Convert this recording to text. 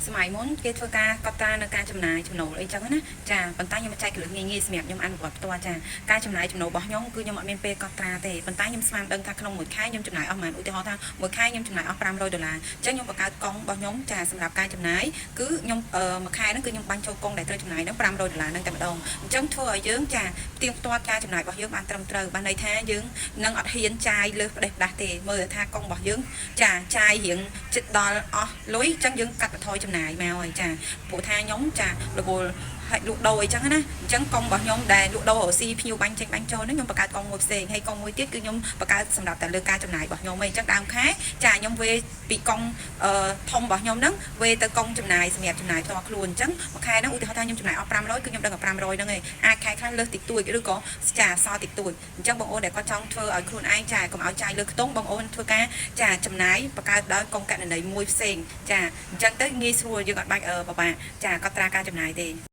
សម័យមុនគេធ្វើការកត់ត្រានៅការចំណាយចំណូលអីចឹងណាចាប៉ុន្តែខ្ញុំចែកគន្លឹះងាយៗសម្រាប់ខ្ញុំអនុវត្តផ្ទាល់ចាការចំណាយចំណូលរបស់ខ្ញុំគឺខ្ញុំអត់មានពេលកត់ត្រាទេប៉ុន្តែខ្ញុំស្មានដឹងថាក្នុងមួយខែខ្ញុំចំណាយអស់ប៉ុន្មានឧទាហរណ៍ថាមួយខែខ្ញុំចំណាយអស់500ដុល្លារអញ្ចឹងខ្ញុំបង្កើតកុងរបស់ខ្ញុំចាសម្រាប់ការចំណាយគឺខ្ញុំមួយខែហ្នឹងគឺខ្ញុំបាញ់ចូលកុងដែលត្រូវចំណាយហ្នឹង500ដុល្លារហ្នឹងតែម្ដងអញ្ចឹងធ្វើឲ្យយើងចាផ្ទៀងផ្ទាត់ការចំណាយរបស់យើងបានត្រឹមត្រូវបានន័យថាយើងនឹងអត់ហ៊ានចាយលើសផ្ដេសផ្ដាស់ទេមើលថាកុងរបស់យើងចាចាយរៀងចិត្តដល់អស់លុយអញ្ចឹងយើងកាត់បន្ថយចំណាយមកហើយចាព្រោះថាខ្ញុំចារវល់ហើយលក់ដូរអីចឹងណាអញ្ចឹងកុងរបស់ខ្ញុំដែលលក់ដូររស៊ីភ្ញៀវបាញ់ចេញបាញ់ចូលហ្នឹងខ្ញុំបង្កើតកុងមួយផ្សេងហើយកុងមួយទៀតគឺខ្ញុំបង្កើតសម្រាប់តែលើការចំណាយរបស់ខ្ញុំឯងអញ្ចឹងដើមខែចាខ្ញុំវេពីកុងអឺធំរបស់ខ្ញុំហ្នឹងវេទៅកុងចំណាយសម្រាប់ចំណាយផ្ទាល់ខ្លួនអញ្ចឹងមួយខែហ្នឹងឧទាហរណ៍ថាខ្ញុំចំណាយអស់500គឺខ្ញុំដឹងតែ500ហ្នឹងឯងអាចខែខ្លះលើសតិចតួចឬក៏ចាសល់តិចតួចអញ្ចឹងបងអូនដែលគាត់ចង់ធ្វើឲ្យខ្លួនឯងចាកុំឲ្យចាយលើខ្ទង់បងអូនធ្វើការចាចំណាយបង្កើតដោយកុងកណន័យមួយផ្សេងចាអញ្ចឹងទៅងាយស្រួលយើងអត់បាច់ពិបាកចាកត់ត្រាការចំណាយទេ។